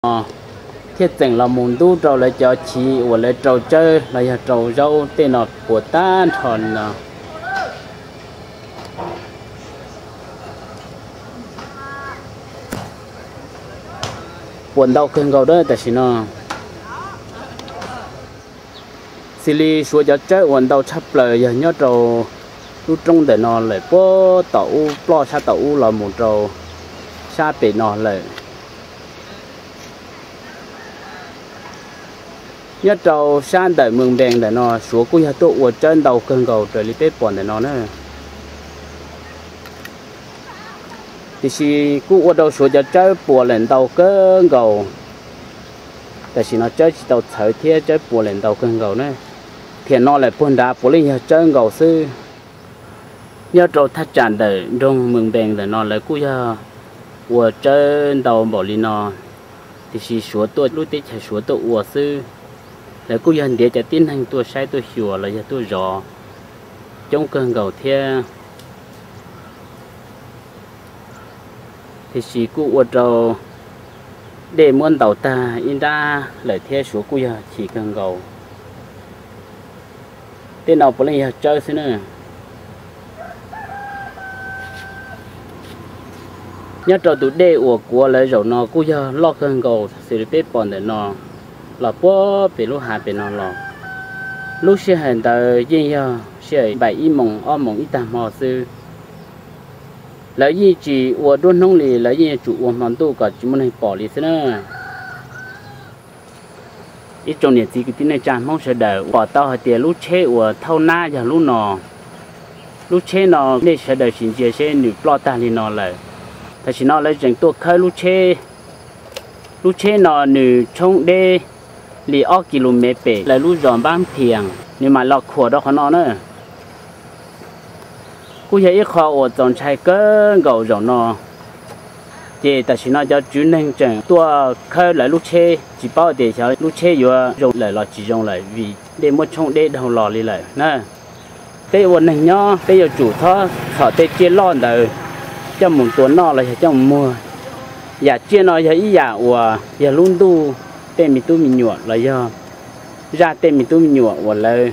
no, thiaj txeem los mus ntub rau lawv cov chiv uas lawv rau tsawb los yog rau zaub tej no puas tag nrho li no. Puas ntau kawg nkaus dab tam sim no. Xws li suav cov tsawb uas ntau tshaj plaws yog nyob rau lub roob ntawm no lawm puag tom ub, ploj sab tom ub los mus rau sab pem no lawm. Nyob rau sab ntawm Mws Npees ntawm no suav kuj yog tuaj ua tsawb ntau kawg nkaus raws li peb pom ntawm no na. Tiam sis kuj ua rau suav cov tsawb puas lawm ntau kawg nkaus. Tam sim no tsawb tsis tau txhawv thiab tsawb puas lawm ntau kawg nkaus na. Thiam no lawm puag nrad puav leej yog tsawb nkaus xwb. Nyob rau thaj tsam ntawm nroog Mws Npees ntawm no lawv kuj yog ua tsawb ntau npaum li no, tiam sis suav tuaj lub teb chaws suav tuaj ua xwb. Lawv kuj yog ntiav cov tib neeg tuaj saib tuaj xyuas los yog tuaj zov coob kawg nkaus thiab. Tiam sis kuj ua rau dej muab ntaus tag ib nrab lawm thiab suav kuj yog chim kawg nkaus. Tej no puav leej yog tsawb xwb na. Nyob rau tus dej uas kuav lawv zaum no kuj yog loj kawg nkaus xws li peb pom ntawm no los puag pem lub hav pem no los. Lub sij hawm ntawd yeej yog sij hawm npaim ib moos ob moos ib tag hmo xwb. Lawv yeej tsis ua duab hnub li, lawv yeej yuav tsum ua hmo ntuj kom tsis muaj neeg pom li xwb na. Ib tsoom niam txiv kwv tij neej tsa Hmoob sawv daws pom tau hais tias lub tsheb uas thauj nab yog lub no. Lub tsheb no nej sawv daws sim ntsia seb nws ploj tag li no lawm. Tam sim no lawv tseem tuaj khawb lub tsheb. Lub tsheb no nws tshoob deb li ob kis lus mev pem lawv lub zos Npab Phias, nws mam los khuam rau qhov no na. Kuj yog ib qho uas txaus ntshai kawg nkaus zaum no. Ces tam sim no cov tswv neeg tseem tuaj khawb lawv lub tsheb, tsis paub tias xyov lub tsheb yuav zoo lawm los tsis zoo lawm vim dej muab tshoob deb dhau los li lawm na. Peb ua neeg nyob peb yuav tsum txhob txhom tej tsiaj loj ntawd coj mus tua noj los yog coj mus muag. Yam tsiaj no yog ib yam uas yog lub ntuj tej me tub me nyuam los yog zaj tej me tub me nyuam uas lawv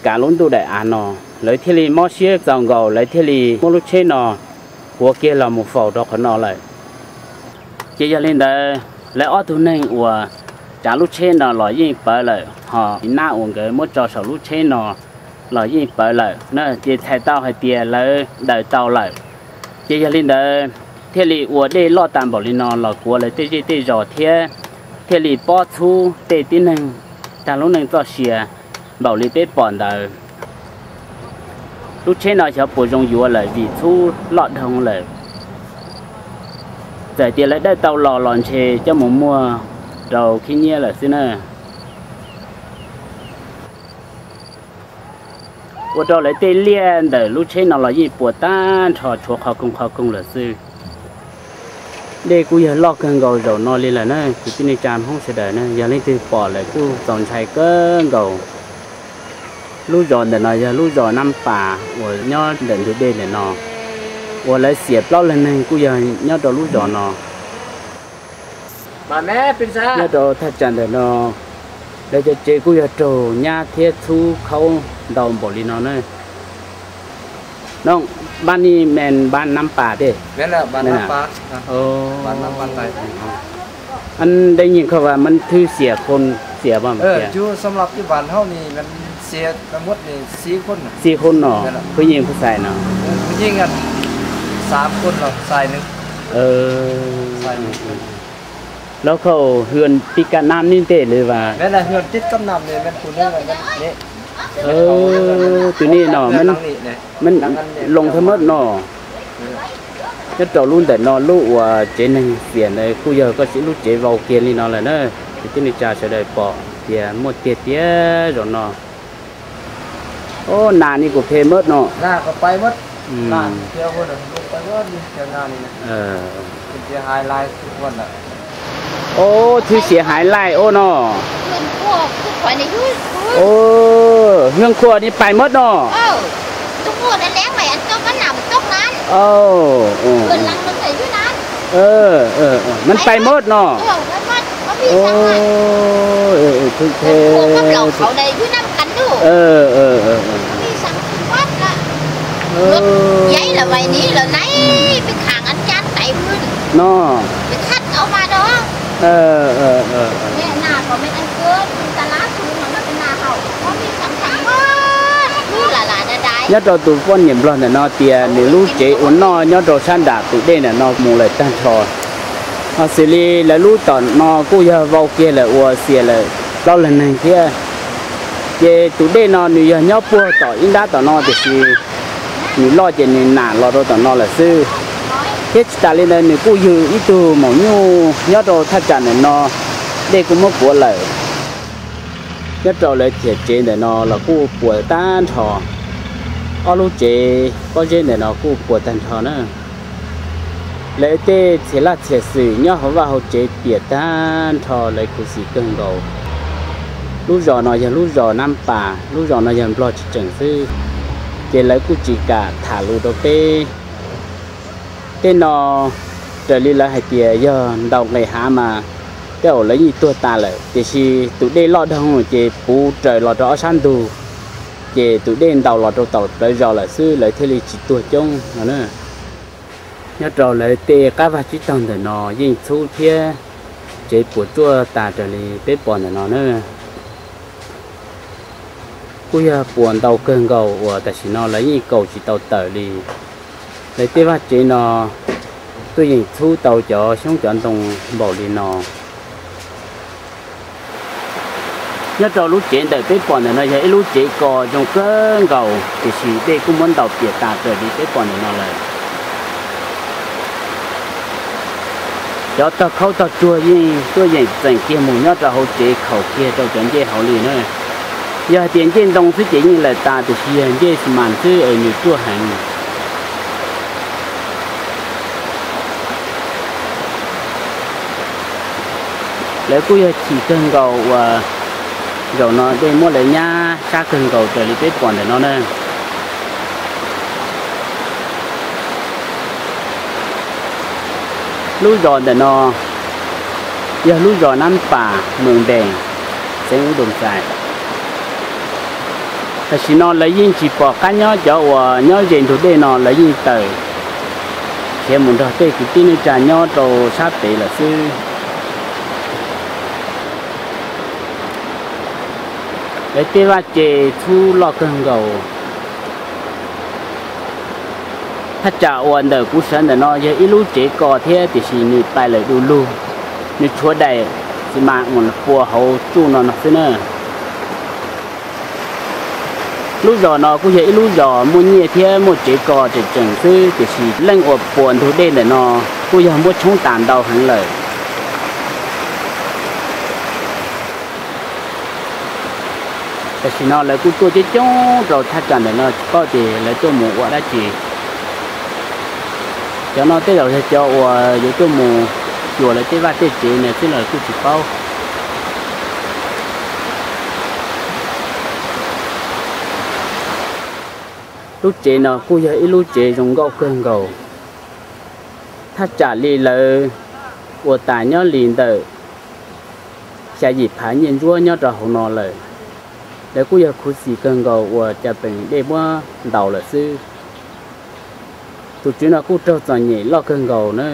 kav lub ntuj daim av no, lawv thiaj li mob siab txaus nkaus lawv thiaj li muab lub tsheb no huav kiag los mus faus rau qhov no lawm. Ces yog li ntawd lawv ob tug neeg uas tsav lub tsheb no los yeej pawv lawm, ho nab uas nkawd muab tso saum lub tsheb no los yeej pawv lawm na, ces txhais tau hais tias lawv daws tau lawm. Ces yog li ntawd thiaj li ua dej loj tas npaum li no los kuav lawv tej zej tej zos thiab, thiaj li pob txhub tej tib neeg tag lub neej txoj sia npaum li peb pom ntawd. Lub tsheb no xyov puas zoo yuav lawm vim txhub loj dhau lawm. Txawm tias lawv dawj tau los los ntshe coj mus muag rau khib nyiab lawm xwb na. Ua rau lawv tej liaj ntawm lub tsheb no los yeej puas tag nrho tshuav qhov koog qhov koog lawm xwb. Dej kuj yog loj kawg nkaus zaum no li lawm na kwv tij neej tsa Hmoob sawv daws na, yog leej twg pom lawm kuj txaus ntshai kawg nkaus. Lub zos ntawm no yog lub zos Nab Pas uas nyob ntawm ntug dej ntawm no, uas lawv xiam plaub leeg neeg kuj yog nyob rau lub zos no. Nyob rau thaj tsam ntawm no, lawv cov tsev kuj yog raug nyab thiab txhub khaub ntau npaum li no na. No, npab ni men npab Nab Pas tej. Anh đã nhìn không và mình thứ xỉa khôn xỉa bao nhiêu? Xỉa khôn nọ, thứ nhìn có xài nọ. Lawv khau hưn tib kab nam nib ntej lawm vas. Tus nej no, loo thawj mab no. Nyob rau lub ntawm no lub uas tsev neeg xiam ntawd kuj yog koj siv lub tsev vau kiag li no lawm na. Kwv tij neej tsa sawv daws pom tias muaj tiag tiag zaum no. Ub, nas ni kuj phem mab no. Ub, thứ xỉa hãi laij ub no. Ub, hương khua ni pais mab no. Mab pais mab no. Tus phuam koj nplaum thaum ntawd yug naj qas ntuj. Ib xav kuj pab lawm. Yog yaib lawm vais niv lawm nai, peb khav qas cab tais pw no, peb thaj au mas rau. Nyob rau tus poj niam nplog ntawm no tias nws lub tsev ua noj nyob rau sab nram tus dej ntawm no mus lawm tag nrho. Ho xws li lawv lub tom no kuj yog vau kiag lawm uas xiam lawm plaub leeg neeg thiab. Ces tus dej no nws yog nyob puag tom ib nrab tom no tiam sis nws loj ces nws nam los rau tom no lawm xwb. Thiab tsis tas li ntawd nws kuj yug ib tug maum nyuj nyob rau thaj tsam ntawm no, dej kuj muab puav lawm. Nyob rau lawv thiam tsev ntawm no los kuj puas tag nrho. Ob lub tsev pob zeb ntawm no kuj puas tag nrho na. Lawv tej txhia laj txhia xwm nyob hauv vaj hauv tsev piam tag nrho, lawv khuv xim kawg nkaus. Lub zos no yog lub zos Nab Pas, lub zos no yog nplog tsis tseem xwb, ces lawv kuj tsis kam tham lus rau peb. Tej no raws li lawv hais tias yog ntaus nqis hav mas tej zaum lawv yeej tuag tas lawm, tiam sis tus dej loj dhau ces puv raws los rau ob sab ntug, ces tus dej ntaus los rau tom plawv zos lawm xwb lawv thiaj li tsis tuag coob no na. Nyob rau lawv tej qab vaj tsib taug ntawm no yeej txhub thiab tsev puas tsuaj tas raws li peb pom ntawm no na. Kuj yog puas ntau kawg nkaus uas tam sim no lawv yeej kaum tsis tau tawm li. Lawv tej vaj tsev no tuaj yeem txhub tau cov xyoob cov ntoo npaum li no. Nyob rau lub tsev ntawm peb pom ntawm no yog ib lub tsev ko zoo kawg nkaus, tiam sis dej kuj muab ntaus piam tas raws li peb pom ntawm no lawm. Cov tog khaub tog tsuag yeej tuaj yeem txeem kiag mus nyob rau hauv tsev khaum kiag rau cov ncej hauv li na. Yog hais tias ncej ntoo xwb ces yeej lawm tas, tiam sis yog ncej xi mas xwb es nws ruaj heev. Lawv kuj yog chim kawg nkaus uas zaum no dej muab lawv nyab sab kawg nkaus raws li peb pom ntawm no na. Lub zos ntawm no yog lub zos Nab Pas, Mees Npees, xeev Ub Doos Xais. Tam sim no lawv yeej tsis pom qab nyob, cov uas nyob ze ntug dej no lawv yeej tawm khiav mus nrog tej kwv tij neej tsa nyob rau sab pem lawm xwb. Lawv tej vaj tse txhub loj kawg nkaus. Thaj tsam uas ntawm kuv sawv ntawm no yog ib lub tsev ko thiab, tiam sis nws pais lawm du lug, nws tshuav daim xi mas uas pua hauv tsuj no no xwb na. Lub zos no kuj yog ib lub zos muaj nyiaj thiab muaj tsev ko tseem tseem xwb, tiam sis leej uas puas ntug dej ntawm no kuj yog muab tshoob tas ntau heev lawm. Tam sim no lawv kuj tuaj coob coob rau thaj tsam ntawm no, tsis paub tias lawv tuaj mus ua dab tsi. Cov no tej zaum yog cov uas yuav tuaj mus xyuas lawv tej vaj tej tsev na xwb los kuj tsis paub. Lub tsev no kuj yog ib lub tsev zoo nkauj kawg nkaus. Thaj tsam li lawv ua tas nyob li ntawm xya yim phav nyiaj ntsuab nyob rau hauv no lawm. Lawv kuj yog khuv xim kawg nkaus uas cas peem dej muab ntaus lawm xwb. Tus tswv no kuj raug txom nyem loj kawg nkaus na.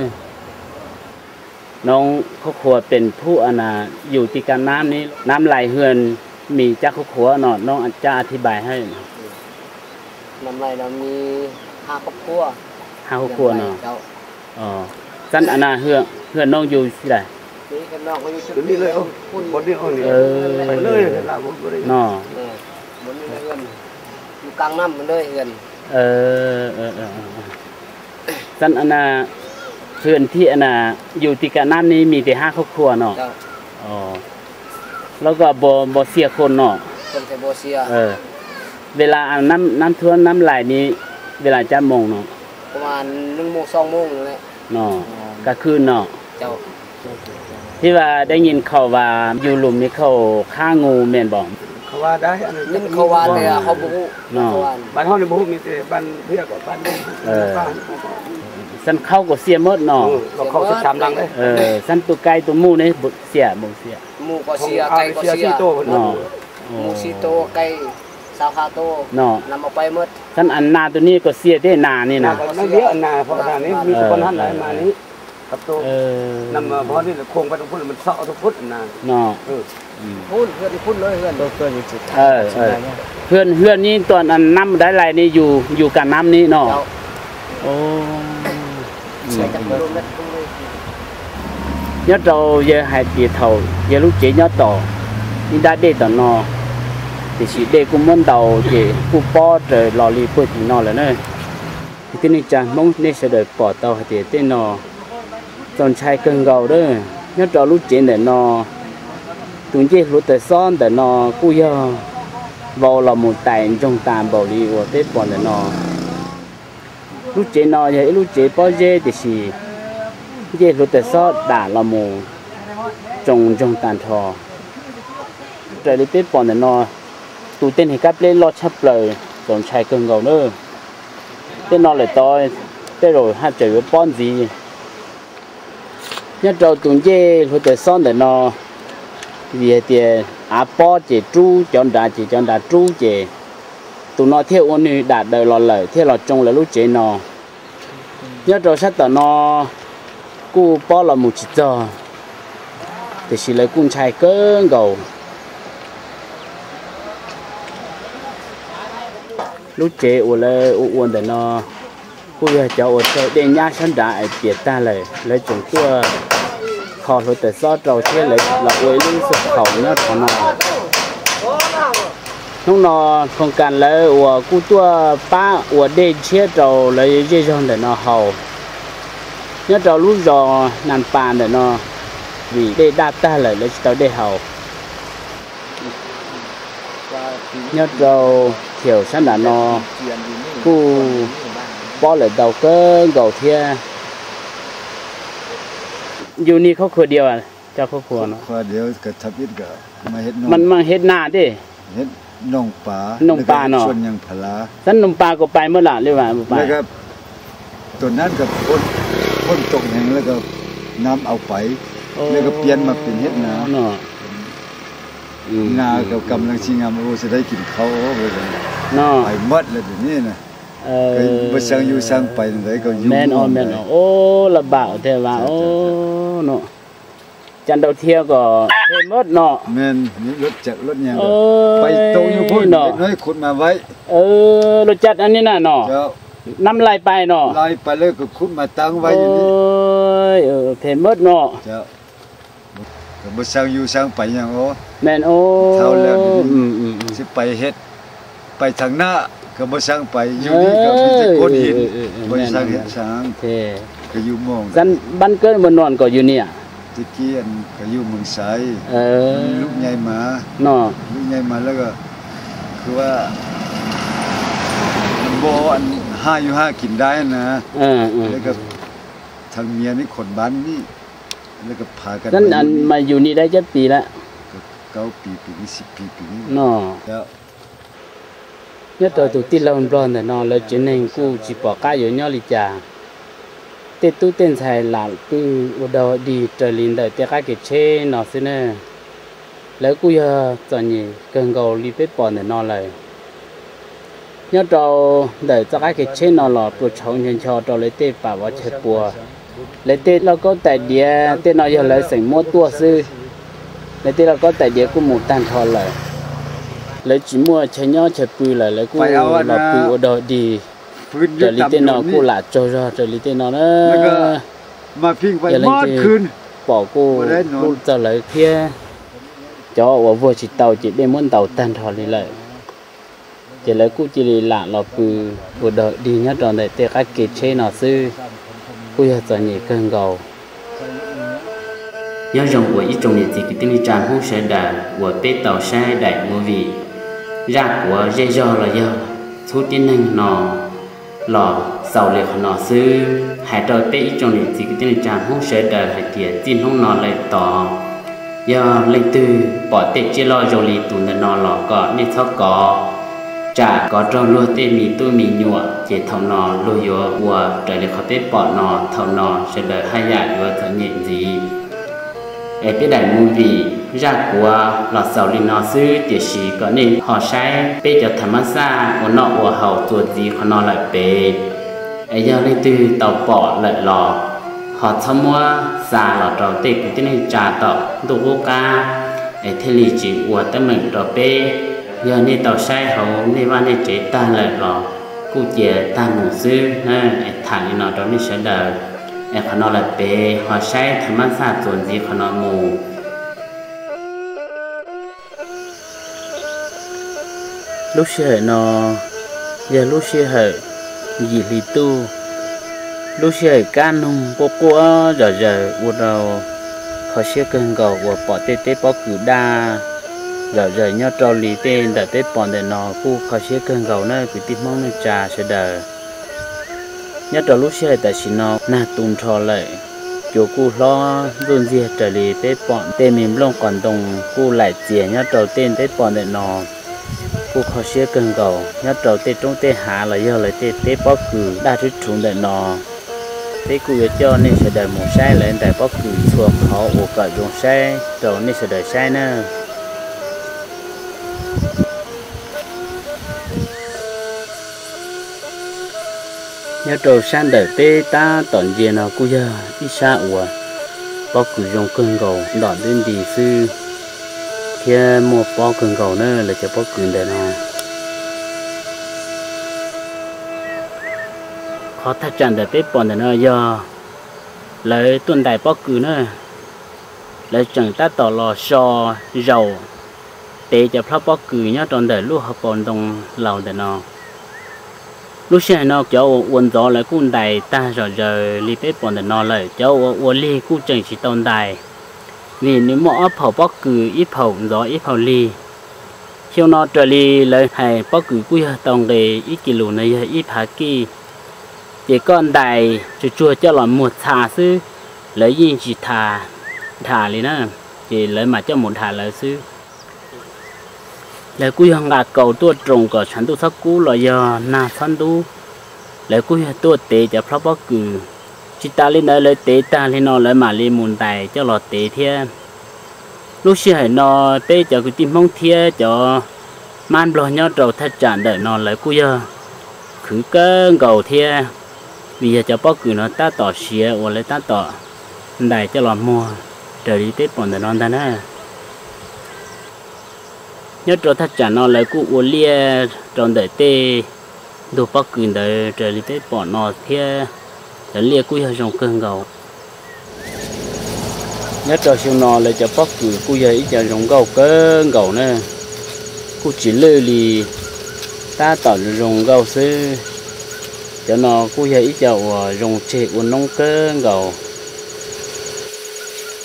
Nov khub khua pem phub a na, yus ti ka nab ni, nab lais hwm mi cab khub khua no, nov cab a thi npais hab. Hab khub khua no. Xab a na hwm nov yus si lais. No. Xab a na hwm thiaj na, yus ti ka nab ni mi tes hab khub khua no. Los koj npo xiaj khua no. Ve la nab thuab nab lais ni, ve la cab moos no. No, ka khwj no. Thiab vas dab nyi khau vas yus lus me khau khab ngu me npom. No. Xab khaub kuas xiam mab no. Xab tus kaib tus muj ne xiam mus xiam. No, xab nas tus ne kuas xiam tej nas ne na. No, hwj hwj ne tuaj nam dab lais ne yus kam nam ne no. Nyob rau yawg hais tias thaum yawg lub tsev nyob tom ib nrab dej tom no, tiam sis dej kuj muab ntaus ces kuj pob raws los li puag tim no lawm na. Kwv tij neej tsa Hmoob nej sawv daws pom tau hais tias tej no txaus ntshai kawg nkaus lawm. Nyob rau lub tsev ntawm no, tus ncej hluav taws xob ntawm no kuj yog vau los mus tais ntsoog tas npaum li uas peb pom ntawm no. Lub tsev no yog ib lub tsev pob zeb tiam sis ncej hluav taws xob dam los mus tsoo ntsoog tag nrho. Raws li peb pom ntawm no, tus tej neeg kab pleb loj tshaj plaws, txaus ntshai kawg nkaus na. Tej no lawm tod tej zaum haj tseem yuav pob ntxiv. Nyob rau tus ncej hluav taws xob ntawm no, vim hais tias av pob ces rub cov nrad ces cov nrad rub ces tus no thiaj ua nws dam daws los lawm thiaj los tsoo lawv lub tsev no. Nyob rau sab tom no kuj pob los mus tsis txog, tiam sis lawv kuj ntshai kawg nkaus. Lub tsev uas lawv ua ua ntawm no kuj yog cov uas raug dej nyab sab nrad es piam tag lawm, lawv tseem tuaj kho hluav taws xob rau thiab lawv los ua ib lub xub khaum nyob qhov no. Hnub no khoos kas lawv uas kuj tuaj pab ua dej ntshiab rau lawv zej zog ntawm no haus. Nyob rau lub zos Nas Pas ntawm no, vim dej daj tag lawm lawv tsis tau dej haus. Nyob rau thiaum sab nram no kuj pob lawm ntau kawg nkaus thiab. Yus ni khaub khua diav, cov khaub khua no, mas mas hej nas tej, Noog Pas no, xab Noog Pas kuj pais mab lam li vas, no, laj npam thiab vas no, cas nrau thiab kom phem mab no. Luag cas ni na no, nab lais pais no, phem mab no. Me, pais thaum na, koj npau xyaa pais yus ni, koj pib tej kob hin, npau xyaa, xab npab kawb npau nuam kom yus niam, lub nyai mas, lub nyai mas lawv, kws npau haj yus haj kis dai na, lawv thaum mias ni khoom npab ni, lawv phav mas yus ni dab cab pis lawm no. Nyob rau tus tij laug nplog ntawm no lawv tsev neeg kuj tsis pom qab yuav nyob li cas. Tej tub tej ntxhais lam pw ua dog dig raws li ntawm tej qab kev tsheb no xwb na. Lawv kuj yog txom nyem kawg nkaus li peb pom ntawm no lawm. Nyob rau ntawm txoj qab kev tsheb no los pluas tshauv ncho ncho rau lawv tej pam vov chaw pua. Lawv tej lauj kaub tais diav tej no yog lawv xeem muab tuaj xwb. Lawv tej lauj kaub tais diav kuj mus tag nrho lawm. Lawv tsis muaj chaw nyob chaw pw lawm, lawv kuj los pw ua dog dig. Raws li tej no kuj lam tsaug zog raws li tej no na. Yog leej twg pom kuj hlub txog lawv thiab. Cov uas vuag tsis tau ces dej muab ntaus tag nrho li lawm. Ces lawv kuj cia li lam los pw ua dog dig nyob rau ntawm tej qab kev tsheb no xwb, kuj yog txom nyem kawg nkaus. Nyob zoo uas ib tsoom niam txiv kwv tij neej tsa Hmoob sawv daws uas peb tau saib daim movie zaj kuav zej zog los yog txhub tib neeg no los xaus li qhov no xwb. Hais rau peb ib tsoom niam txiv kwv tij neej tsa Hmoob sawv daws hais tias txij hnub no lawm tod, yog leej twg pom tej tsiaj loj zoo li tus ntawm no los kom nej txhob kov, tsam kov raug luag tej me tub me nyuam ces thaum no luag yuav ua raws li qhov peb pom no, thaum no sawv daws haj yam yuav txom nyem ntxiv. Es peb daim movie zaj kuav los xaus li no xwb, tiam sis kom nej ho saib peb cov tham mab xaj ua noj ua haus txuas ntxiv qhov no lawm pem. Es yog leej twg tau pom lawm los ho txhob muab xa los rau tej kwv tij neej tsa tom ntuj qub qab, es thiaj li tsis ua teeb meem rau peb. Yog nej tau saib hauv nej vaj nej tsev tag lawm los kuj cia tag mus xwb na. Es tham li no rau nej sawv daws, es qhov no lawm pem ho saib tham mab xaj txuas ntxiv qhov no mus. Lub sij hawm no yog lub sij hawm yim hli tuj, lub sij hawm kab noog quaj quaj zom zaws ua rau kho siab kawg nkaus uas pom tej teb pob kws daj zom zaws nyob rau li tej ntawm peb pom ntawm no kuj kho siab kawg nkaus na kwv tij Hmoob neej tsa sawv daws. Nyob rau lub sij hawm tam sim no nag tu nrho lawm, cua kuj hlob ntxuj ntxiag raws li peb pom tej me nplooj qos ntoo kuj laim txias nyob rau tej teb pom ntawm no. Kuj kho siab kawg nkaus nyob rau tej roob tej hav los yog lawv tej teb pob kws daj rhuv rhuv ntawm no. Peb kuj yuav coj nej sawv daws mus saib lawv ntais pob kws txhua qhov uas kom zoo saib rau nej sawv daws saib na. Nyob rau sab ntawm peb tab tom ntsia no kuj yog ib sab uas pob kws zoo kawg nkaus, ntom ntwb nti xwb thiab muaj pob kawg nkaus na lawv cov pob kws ntawm no. Qhov thaj tsam ntawm peb pom ntawm no yog lawv tuaj ntais pob kws na. Lawv tseem tab tom los so zaum tev cov plhob pob kws nyob rau ntawm lub hauv paus ntoo laus ntawm no. Lub sij hawm no cov uas ua ntxov lawv kuj ntais tag zom zaws li peb pom ntawm no lawm, cov uas ua lig kuj tseem tsis tau ntais, vim nws muaj ob phaum pob kws, ib phaum ntxov ib phaum lig. Xyoo no raws li lawv hais pob kws kuj yog tau nqe ib kis lus no yog ib phav kij, ces koj ntais tsuag tsuag coj los muag txha xwb, lawv yeej tsis tham dham li na, ces lawv mam coj mus dham lawv xwb. Lawv kuj yog nqa kaus tuaj roos kom tshav ntuj txhob kub los yog nag txhob ntub, lawv kuj yog tuaj tev cov plhob pob kws. Tsis tas li ntawd lawv tev tag li no lawv mam li mus ntais coj los tev thiab. Lub sij hawm no peb cov kwv tij Hmoob thiab cov mab Nplog nyob rau thaj tsam ntawm no lawv kuj yog khwv kawg nkaus thiab, vim yog cov pob kws no tab tom siav uas lawv tab tom ntais coj los muag raws li peb pom ntawm no ntag na. Nyob rau thaj tsam no lawv kuj ua liaj rau ntawm tej ntug pob kws ntawd raws li peb pom no thiab, cov liaj kuj yog zoo kawg nkaus. Nyob rau xyoo no lawv cov pob kws kuj yog ib co zoo nkauj kawg nkaus na, kuj tsis lwj li, tab tom zoo nkauj xwb. Cov no kuj yog ib co uas zoo tseg ua noob kawg nkaus.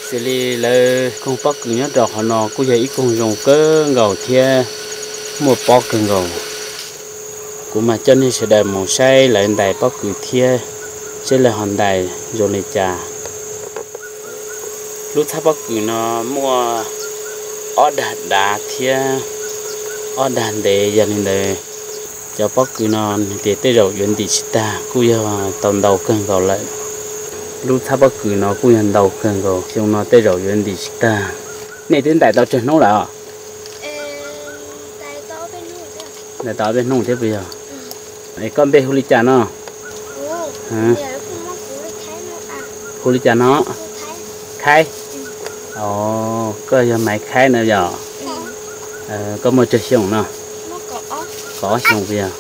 Xws li lawv koog pob kws nyob rau qhov no kuj yog ib koog zoo kawg nkaus thiab muaj pob kawg nkaus. Kuv mam coj nej sawv daws mus saib lawv ntais pob kws thiab, seb lawv ho ntais zoo li cas. Lub txhab pob kws no muaj ob dag dav thiab ob dag ntev, yog li ntawd cov pob kws no nws tias tej zaum yuav ntim tsis tag, kuj yog tau ntau kawg nkaus lawm. Lub txhab pob kws no kuj yog ntau kawg nkaus, xyoo no tej zaum yuav ntim tsis tag. Nej twb ntais tau tsawg hnub lawm? Ntais tau ob peb hnub thiab puas yog? Es koj npe hu li cas no? Hu li cas no? Khaib. Koj yog Maiv Khaib no yog? Koj muaj tsawg xyoo no? Kaum ob xyoo puas yog?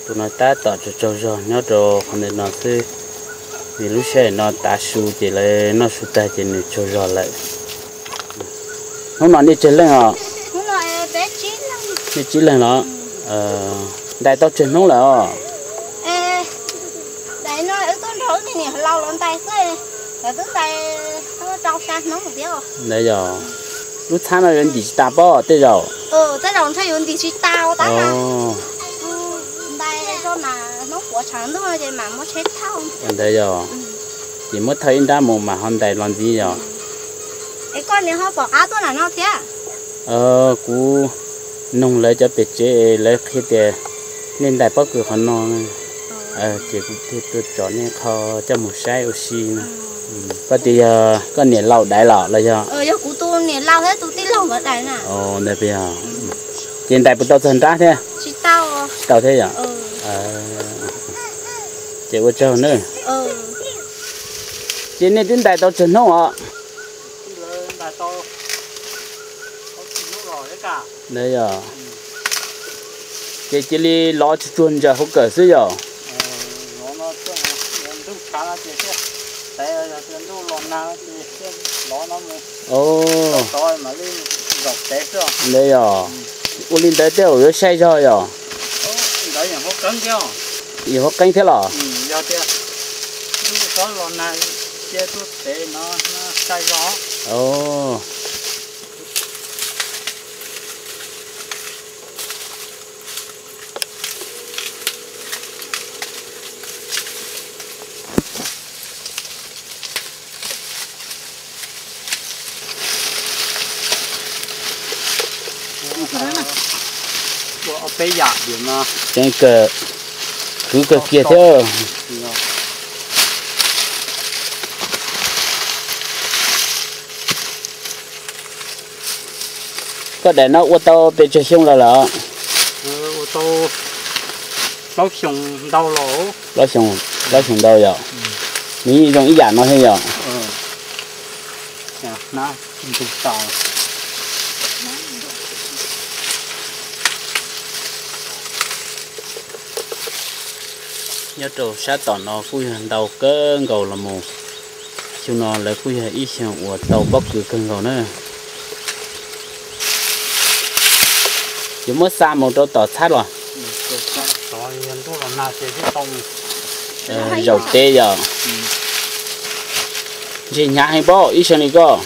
Tus no tab tom tsaug tsaug zog nyob rau qhov ntawm no xwb, vim lub sij hawm no tav su ces lawv noj su tag ces nws tsaug zog lawm. Hnub no nej tsawg leej os? Nej tsib leeg los? Ntais tau tsawg hnub lawm os? Ntawd yog lub txhab no yuav ntim tsis tas pob tej zaum. Ntawd yog, ces muab thawj ib nrab mus mam ho ntais los ntxiv yog. Kuv Noog lawv cov pem tsev lawv qhia tias nej ntais pob kws qhov no, ces kuv thiaj tuaj tsom nej qho coj mus saib ua si no. Koj tias yog koj niam laus daiv los los yog? Yog kuv tus niam laus thiab tus tij laug nkawd daiv na. Ntawd yog, ces ntais puas tau txog nrab thiab? Tsis tau thiab yom? Ces ua tsaug nawb. Ces nej twb ntais tau tsawg hnub os? Ntawd yog, ces cia li lov tsuag tsuag ntsaws hauv kawm xwb yom? Ntawd yog, ua li ntawd tej zaum yuav sai zog yom? Yog hauv qeeb thiab los? Tseeb kawg, khwv kawg kiag thiab. Koj daim no ua tau pes tsawg xyoo lawm lawm? Plaub xyoo, plaub xyoo ntau yom? Nws yeej zoo ib yam no thiab yom? Nyob rau sab tom no kuj yog ntau kawg nkaus los mus. Xyoo no lawv kuj yog ib xyoo uas tau pob kws kawg nkaus na. Yuav muab xa mus rau tom txhab los? Zaum teb yom? Ntshe hnyav heev pob ib xyoo li koj.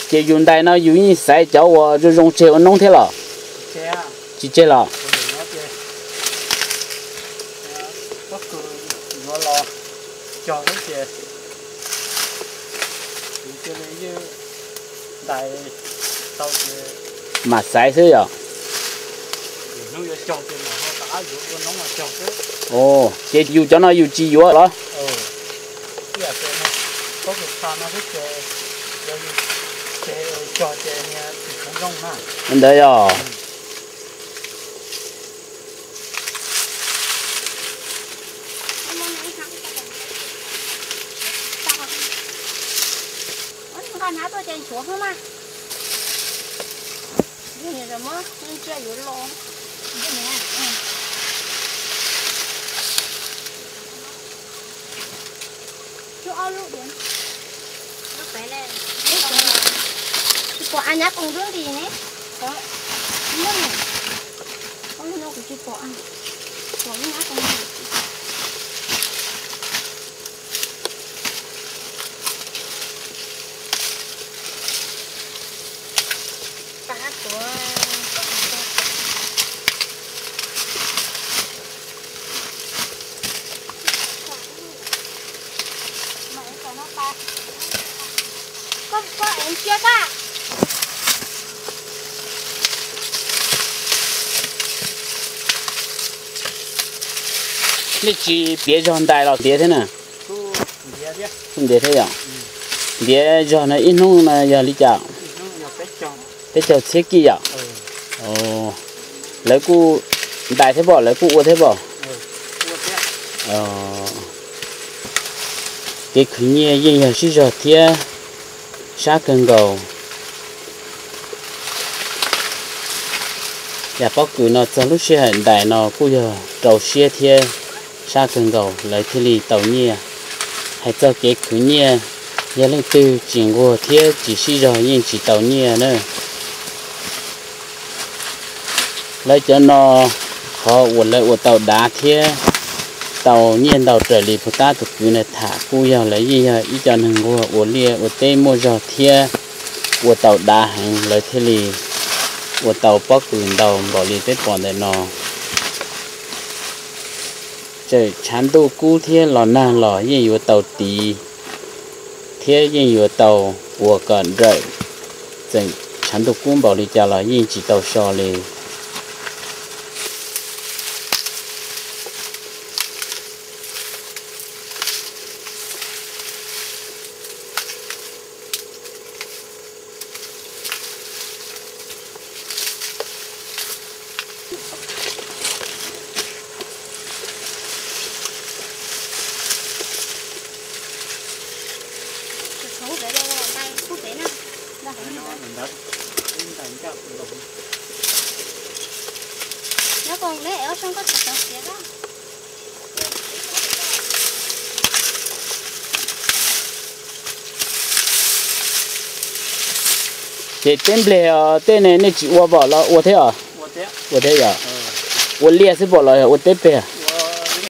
Ces yus ntais no yus yeej xaiv cov uas zoo zoo tseg ua noob thiab los? Tsis tseg los? Mam xaiv xwb yom? Ces yus cov no yus tsis yuav los? Ntawd yog. Tsis pom a, nyab koom dub nti ne. Ub, no kuv tsis pom a. Pom nyab koom dub. Nej tsis ntiav zog ntais los ntiav thiab na? Ntiav thiab yom? Ntiav zog no ib hnub no yog li cas? Peb caug txhiab kij yom? Lawv kuj ntais thiab pom, lawv kuj ua thiab pom. Kev khwv nyiaj yeej yog sib zog thiab sab kawg nkaus. Yam pob kws no txog lub sij hawm ntais no kuj yog rau siab thiab sab kawg nkaus lawv thiaj li tau nyiaj. Hais txog kev khwv nyiaj, yog leej twg tsis nquag thiab tsis sib zog yeej tsis tau nyiaj na. Lawv cov no qhov uas lawv ua tau dav thiab tau nyiaj ntau raws li puag ta tus kwv na tham kuj yog lawv yeej yog ib co neeg nquag ua liaj ua teb muaj zog thiab ua tau dav heev lawv thiaj li ua tau pob kws ntau npaum li peb pom ntawm no. Txawm tshav ntuj kub thiab los nag los yeej yuav tau tiv thiab yeej yuav tau ua kom nrawm. Txawm tshav ntuj kub npaum li cas los yeej tsis tau so li. Ces teb nplej os tej ne nej tsis ua pom los ua thiab os? Ua thiab yom? Ua liaj xwb pom los yog ua teb peg?